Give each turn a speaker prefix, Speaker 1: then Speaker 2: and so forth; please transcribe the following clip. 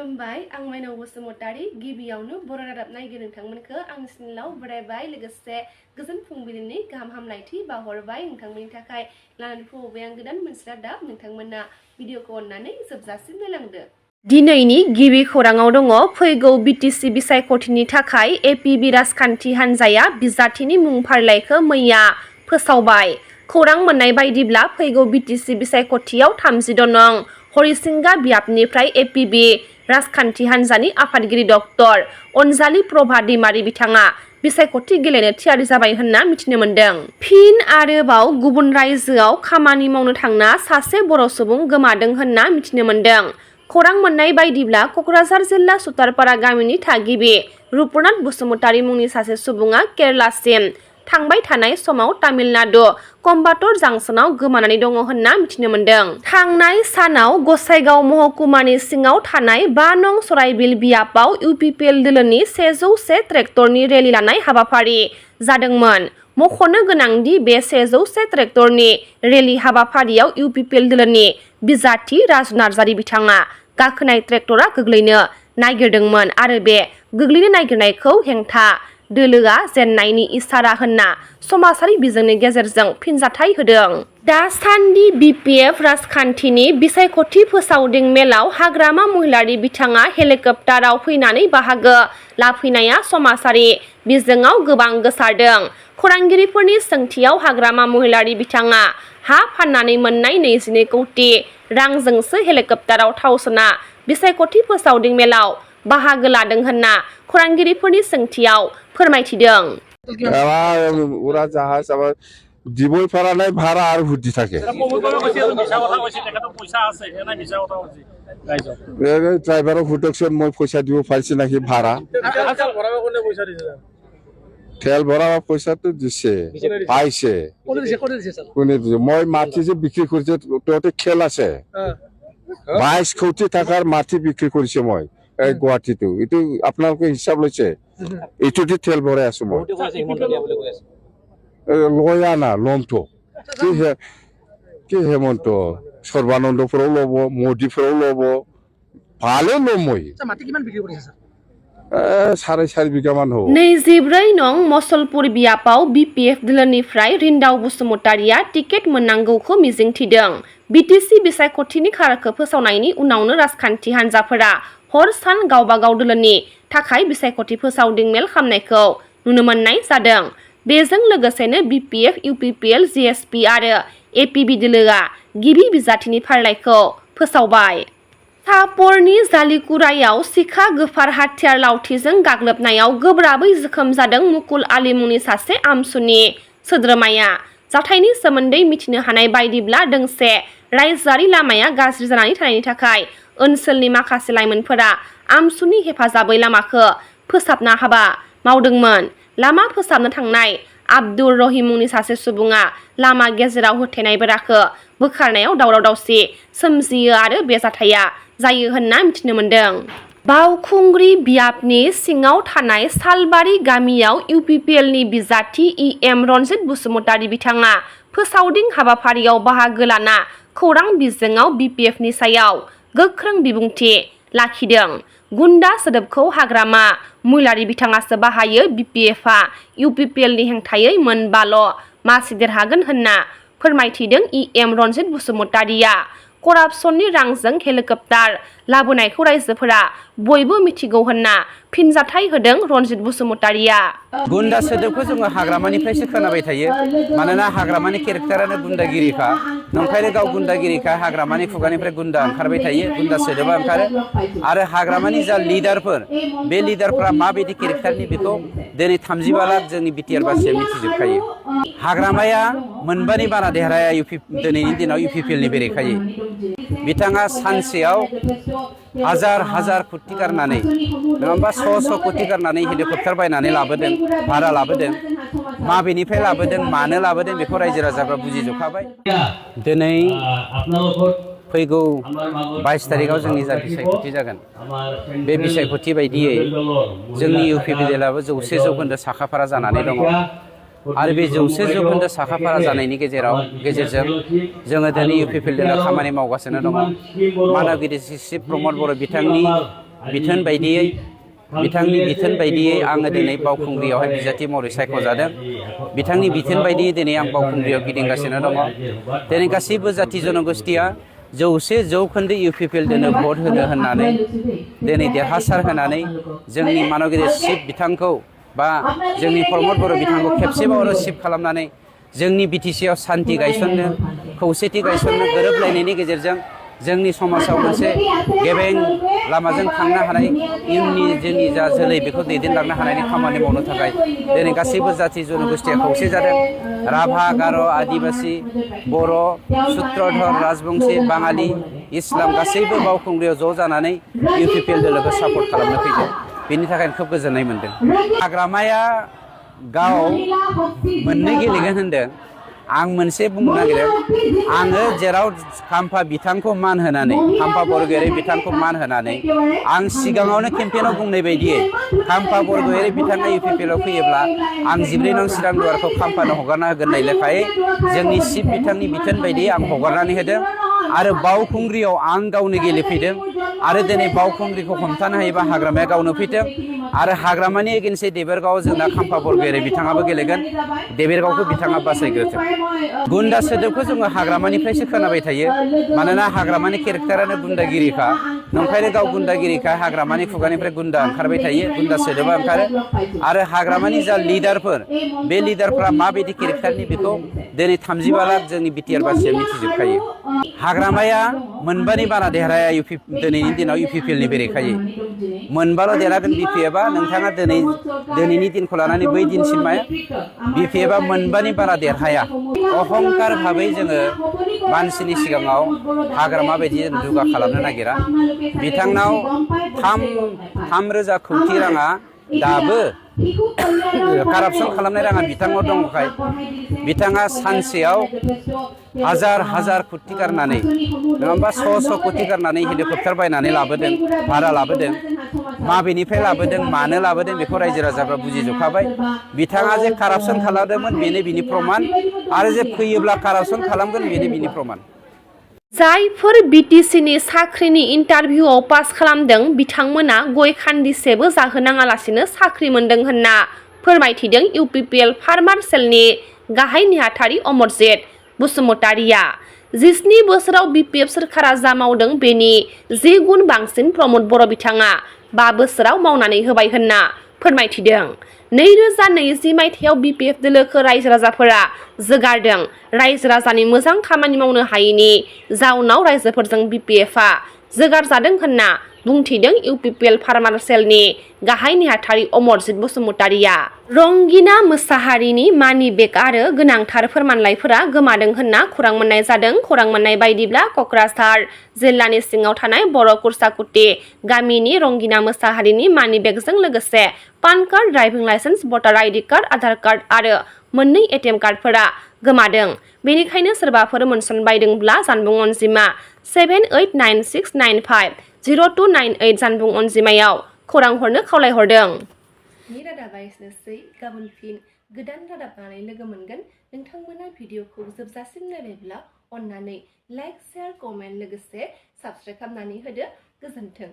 Speaker 1: खुलुमबाय आं माइनाव बसुमतारी गिबियावनो बर' रादाब नायगिर नोंथांमोनखौ आंनि चेनेलाव बरायबाय लोगोसे गोजोन फुंबिलिनि गाहाम हामलायथि बावहरबाय नोंथांमोननि थाखाय लानानै फैबाय आं गोदान मोनसे रादाब नोंथांमोना भिडिअखौ अननानै जोबजासिम नायलांदो। दिनैनि गिबि खौराङाव दङ फैगौ बिटिसि बिसायख'थिनि थाखाय एपिबि राजखान्थि हान्जाया बिजाथिनि मुं फारिलाइखौ मैया फोसावबाय। खौरां मोननाय बायदिब्ला फैगौ बिटिसि बिसायख'थियाव 32 नं हरिसिंगा बियाबनिफ्राय एपिबि राजखान्थि हान्जानि आफादगिरि डक्टर अनजालि प्रभा दैमारि बिथाङा बिसायख'थि गेलेनो थियारि जाबाय होनना मिथिनो मोन्दों। फिन आरोबाव गुबुन रायजोआव खामानि मावनो थांना सासे बर' सुबुं गोमादों होनना मिथिनो मोन्दों। खौरां मोननाय बायदिब्ला क'क्राझार जिल्ला सुतारपारा गामिनि थागिबि रुपनाथ बसुमतारी मुंनि सासे सुबुङा केरालासिम थांबाय थानाय समाव तामिलनाडु कम्बाटर जांसनाव गोमानानै दङ होनना मिथिनो मोन्दों। थांनाय सानाव गसाइगाव महकुमानि सिङाव थानाय 5 नं सराइबिल बियाबाव इउपिपिएल दोलोनि 101 ट्रेक्टरनि रेलि लानाय हाबाफारि जादोंमोन। मख'नो गोनांदि बे 101 ट्रेक्टरनि रेलि हाबाफारियाव इउपिपिएल दोलोनि बिजाथि राजु नार्जारि बिथाङा गाखोनाय ट्रेक्टरा गोग्लैनो नागिरदोंमोन आरो बे गोग्लैनो नागिरनायखौ हेंथा दोलोआ जेननायनि इसारा होनना समाजारि बिजोंनि गेजेरजों फिनजाथाय होदों। दासान्दि बिपिएफ राजखान्थिनि बिसायख'थि फोसावदिं मेलाव हाग्रामा महिलारि बिथाङा हेलिकप्टाराव फैनानै बाहागो लाफैनाया समाजारि बिजोङाव गोबां गोसारदों। खौरांगिरिफोरनि सोंथियाव हाग्रामा महिलारि बिथाङा हा फाननानै मोननाय 22 कौटि रांजोंसो हेलिकप्टाराव थाव सोना बिसायख'थि फोसावदिं मेलाव बाहागो लादों होनना खौरांगिरिफोरनि सोंथियाव फोरमायथिदों।
Speaker 2: ডিবইপাড়ালে ভাড়া আর ভর্তি থাকে ড্রাইভারও ফুটকশন মই পয়সা দিব পাইছি নাকি ভাড়া তেল ভরাবার পয়সা তো দিছে পাইছে কোনে দিছে মই মাটি যে বিক্রি করছে তোতে খেল আছে 22 কোটি টাকার মাটি বিক্রি করেছে মই এই গুৱাহাটীটো এটো আপোনালোকে হিসাব লৈছে এটোতে তেল ভৰাই আছো মই লয়া না লমটো কি হেমন্ত সর্বানন্দপুরাও লব মোদীপুরাও লব ভালো লম মই মাটি কিমান বিক্রি কৰিছে স্যার 4.5 বিঘা মান হ'ব।
Speaker 1: 24 नं मसलपुर बियाबाव बिपिएफ दोलोनिफ्राय रिन्दाव बसुमतारिया टिकेट मोननांगौखौ मिजिंथिदों। बिटिसि बिसायख'थिनि खारखौ फोसावनायनि उनावनो राजखान्थि हान्जाफोरा हर सान गावबागाव दोलोनि थाखाय बिसायख'थि फोसावदिं मेल खालामनायखौ नुनो मोननाय जादों। बेजों लोगोसेनो बिपिएफ इउपिपिएल जिएसपि आरो एपिबि दोलोआ गिबि बिजाथिनि फारिलाइखौ फोसावबाय। सापरनि जालिकुरायाव सिखा गोफार हाथियार लावथिजों गाग्लोबनायाव गोब्राबै जोखोम जादों मुकुल आली मुंनि सासे आमसुनि सोद्रोमाया। जाथायनि सोमोन्दै मिथिनो हानाय बायदिब्ला दोंसे रायजोआरि लामाया गाज्रि जानानै थानायनि थाखाय ओनसोलनि माखासे लाइमोनफोरा आमसुनि हेफाजाबै लामाखौ फोसाबना हाबा मावदोंमोन। लामा फोसाबनो थांनाय आब्दुर रहिम मुंनि सासे सुबुङा लामा गेजेराव होथेनाय बेराखौ बोखारनायाव दावराव दावसि सोमजियो आरो बे जाथाया जायो होनना मिथिनो मोन्दों। बावखुंग्रि बियाबनि सिङाव थानाय सालबारि गामियाव इउपिपिएलनि बिजाथि इएम रनजित बसुमतारी बिथाङा फोसावदिं हाबाफारियाव बाहागो लाना खौरां बिजोङाव बिपिएफनि सायाव गोख्रों बिबुंथि लाखिदों। गुन्डा सोदोबखौ हाग्रामा महिलारि बिथाङासो बाहायो। बिपिएफआ इउपिपिएलनि हेंथायै मोनबाल' मासि देरहागोन होनना फोरमायथिदों इएम रनजित बसुमतारिया। करापसननि रांजों हेलिकप्टार लाबोनायखौ रायजोफोरा बयबो मिथिगौ होनना फिनजाथाय होदों रनजित बसुमतारिया।
Speaker 3: गुन्डा सोदोबखौ जोङो हाग्रामानिफ्रायसो खोनाबाय थायो मानोना हाग्रामानि केरेक्टारानो गुन्डागिरिखा नंखायनो गाव गुन्डागिरिखा हाग्रामानि खुगानिफ्राय गुन्डा ओंखारबाय थायो गुन्डा सोदोबा ओंखारो आरो हाग्रामानि जा लिडारफोर बे लिडारफोरा माबायदि केरेक्टारनि बेखौ दिनै 35 लाख जोंनि बिटिआर बासिया मिथिजोबखायो। हाग्रामाया मोनबानि बारा देरहाया दिनैनि दिनाव इउपिपिएलनि बेरेखायै बिथाङा सानसेयाव हाजार कोटि गारनानै नङाबा 100 कोटि गारनानै हेलिकप्टार बायनानै लाबोदों भारा लाबोदों माबेनिफ्राय लाबोदों मानो लाबोदों बेखौ रायजो राजाफ्रा बुजिजोबखाबाय। दिनै फैगौ 22 तारिखआव जोंनि जा बिसायख'थि जागोन बे बिसायख'थि बायदियै जोंनि इउपिपिएलआबो 100% साखाफारा जानानै दङ आरो बे 100% साखाफारा जानायनि गेजेरजों जोङो दिनै इउपिपिएलजों खामानि मावगासिनो दङ। मानव गिदिर चिफ प्रमद बर' बिथांनि बिथोन बायदियै बिथांनि बिथोन बायदियै आङो दिनै बावखुंग्रियावहाय बिजाथि महरै सायख'जादों। बिथांनि बिथोन बायदियै दिनै आं बावखुंग्रियाव गिदिंगासिनो दङ। दिनै गासैबो जाथि जनगोष्ठीया 100% UPPL दोनो भट होनो होननानै दिनै देरहासार होनानै जोंनि मानगिरि चिफ बिथांखौ बा जोंनि प्रमद बर' बिथांखौ खेबसेबाव रिसिभ खालामनानै जोंनि बिटिसिआव सान्ति गायसननो, खौसेथि गायसननो, गोरोबलायनायनि गेजेरजों जोंनि समाजाव मोनसे गेबें लामाजों थांनो हानाय इयुननि जोंनि जा जोलै बेखौ दैदेनलांनो हानायनि खामानि मावनो थाखाय दिनै गासैबो जाथि जनगोष्ठीया खौसे जादों। राभा, गार', आदिबासि, बर', सूत्रधर, राजबंशी, बाङालि, इस्लाम गासैबो बावखुंग्रियाव ज' जानानै UPPL दोलोखौ सापर्ट खालामनो फैदों। बेनि थाखायनो खोब गोजोननाय मोनदों। हाग्रामाया गाव मोननै गेलेगोन होनदों। आं मोनसे बुंनो नागिरदों, आङो जेराव खाम्फा बिथांखौ मान होनानै, खाम्फा बरगयारि बिथांखौ मान होनानै आं सिगाङावनो केम्पेइनाव बुंनाय बायदियै खाम्फा बरगयारि बिथाङा UPPLआव फैयोब्ला आं 14 नं चिरां दुवारखौ खाम्फानो हगारना होगोन होननाय लेखायै जोंनि चिफ बिथांनि बिथोन बायदियै आं हगारनानै होदों आरो बावखुंग्रियाव आं गावनो गेलेफैदों आरो दिनै बावखुंग्रिखौ हमथानो हायोबा हाग्रामाया गावनो फैथों आरो हाग्रामानि एगेन्सै देबेरगाव जोंना खाम्फा बरगयारि बिथाङाबो गेलेगोन। देबेरगावखौ बिथाङा बासायग्रोथों। गुन्दा सोदोबखौ जोङो हाग्रामानिफ्रायसो खोनाबाय थायो। मानोना हाग्रामानि केरेक्टारानो गुन्दागिरिखा। नंखायनो गाव गुन्दागिरिखा हाग्रामानि खुगानिफ्राय गुन्दा ओंखारबाय थायो, गुन्दा सोदोबा ओंखारो। आरो हाग्रामानि जा लिडारफोर, बे लिडारफोरा माबायदि केरेक्टारनि बेखौ दिनै 35 लाख जोंनि बिटिआर बासिया मिथिजोबखायो। हाग्रामाया मोनबानि बारा देरहाया दिनैनि दिनाव UPPLनि बेरेखायै। मोनबाल' देरहागोन BPFआ। नोंथाङा दिनैनि दिनखौ लानानै बै दिनसिम BPFआ मोनबानि बारा देरहाया। अहंकार भाबै जोङो मानसिनि सिगाङाव हाग्रामा बायदि दुगा खालामनो नागिरा। बिथांनाव 3,000 कौटि राङा दाबो कारापसन खालामनाय राङा बिथांनाव दङखाय बिथाङा सानसेयाव हाजार कौटि गारनानै नङाबा 100 कौटि गारनानै हेलिकप्टार बायनानै लाबोदों, भारा लाबोदों। माबेनिफ्राय लाबोदों, मानो लाबोदों बेखौ रायजो राजाफ्रा बुजिजोबखाबाय। बिथाङा जे कारापसन खालामदोंमोन बेनो बिनि प्रमान आरो जे फैयोब्ला कारापसन खालामगोन बेनो बिनि प्रमान।
Speaker 1: जायफोर बिटिसिनि साख्रिनि इन्टारभिउआव पास खालामदों बिथांमोना गय खान्दिसेबो जाहोनाङालासिनो साख्रि मोनदों होनना फोरमायथिदों UPPL फार्मार सेलनि गाहाय नेहाथारि अमरजित बसुमतारिया। 17 बोसोराव BPF सोरखारा जा मावदों बेनि 10 गुन बांसिन प्रमद बर' बिथाङा 5 बोसोराव मावनानै होबाय होनना फोरमायथिदों। 2020 मायथाइयाव BPF दोलोखौ रायजो राजाफोरा जोगारदों। रायजो राजानि मोजां खामानि मावनो हायैनि जाउनाव रायजोफोरजों BPFआ जोगारजादों होनना बुंथिदों UPPL फार्मार सेलनि गाहाय नेहाथारि अमरजित बसुमतारिया। रंगिना मोसाहारिनि मानि बेग आरो गोनांथार फोरमानलाइफोरा गोमादों होनना खौरां मोननाय जादों। खौरां मोननाय बायदिब्ला क'क्राझार जिल्लानि सिङाव थानाय बर' कुरसाकुटि गामिनि रंगिना मोसाहारिनि मानि बेगजों लोगोसे पान कार्ड, ड्राइभिं लाइसेन्स, भटार ID कार्ड, आधार कार्ड आरो मोननै ATM कार्डफोरा गोमादों। बेनिखायनो सोरबाफोर मोनसनबायदोंब्ला जानबुं अनजिमा 7896950298 जानबुं अनजिमायाव खौरां हरनो खावलायहरदों। रादाबा एसेनोसै। गाबोन फिन गोदान रादाब लानानै लोगो मोनगोन। नोंथांमोना भिडिअखौ जोबजासिम नायबायब्ला अन्नानै लाइक, शेयार, कमेन्ट लोगोसे साबस्क्राइब खालामनानै होदो। गोजोन्थों।